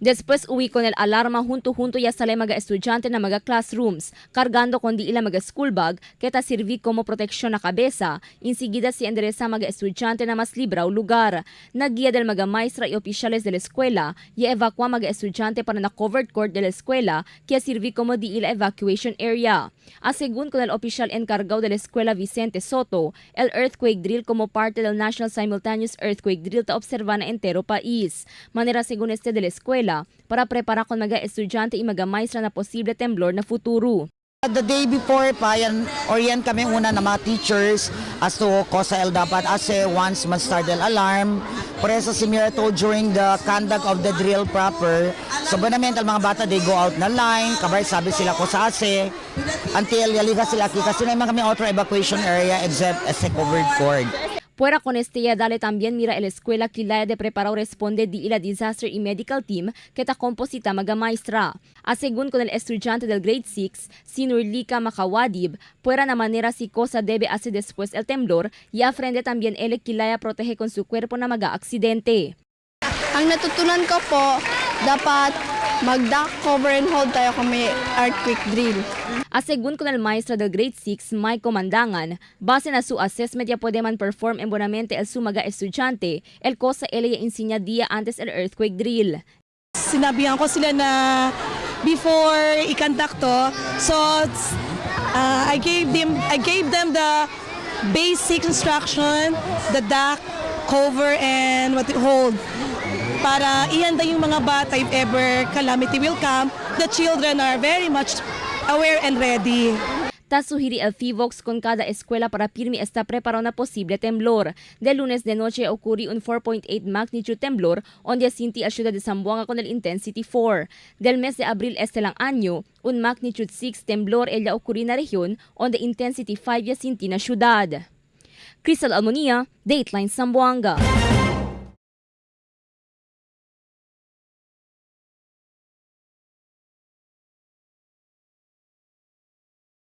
Después uwi con el alarma junto-junto ya sale mga estudyante na mga classrooms, cargando con di ila mga school bag, que ta sirvi como proteksyon na kabesa, insigida si endereza mga estudyante na mas libraw lugar. Nagiya del mga maestra y opisyales de la escuela, ya evacua mga estudyante para na covered court de la escuela, que sirvi como di ila evacuation area. A según con el oficial encargado de la escuela Vicente Soto, el earthquake drill como parte del National Simultaneous Earthquake Drill ta observa na entero país. Manera según este de la escuela, para preparar con mga estudyante y mga maestra na posible temblor na futuro. The day before pa, yan, orient kami una na mga teachers as to kosa el dapat ase once man-start el alarm. Por eso si Mira told during the conduct of the drill proper. So buenamente ang mga bata, they go out na line, kabay sabi sila kosa ase until yaliga sila aquí kasi naman kami otro evacuation area except as a covered court. Fuera con este ya dale también mira el escuela que la de preparado responde di ila disaster y medical team que ta composita maga maestra. A según con el estudiante del grade 6, Sinurlika Makawadib, fuera na manera si cosa debe hacer después el temblor y aprende también el que la protege con su cuerpo na maga aksidente. Ang natutunan ko po, dapat mag-duck, cover, and hold tayo kung may earthquake drill. A según con el maestro del grade 6, Mike Comandangan, base na su assessment ya puede man perform en buenamente el su maga estudiante, el cosa ele ya enseña día antes el earthquake drill. Sinabihan ko sila na before i-conduct to. So I gave them the basic instruction, the duck, cover and what hold para ihanda yung mga bata if ever calamity will come. The children are very much aware and ready. Tasuhiri el FIVOX con cada escuela para pirmi está preparado na posible temblor. De lunes de noche ocurrió un 4.8 magnitude temblor onde sinti a ciudad de Zamboanga con el intensity 4. Del mes de abril este lang año, un magnitude 6 temblor ella ocurrió na región onde intensity 5 ya sinti na ciudad. Crystal Almonia, Dateline Zamboanga.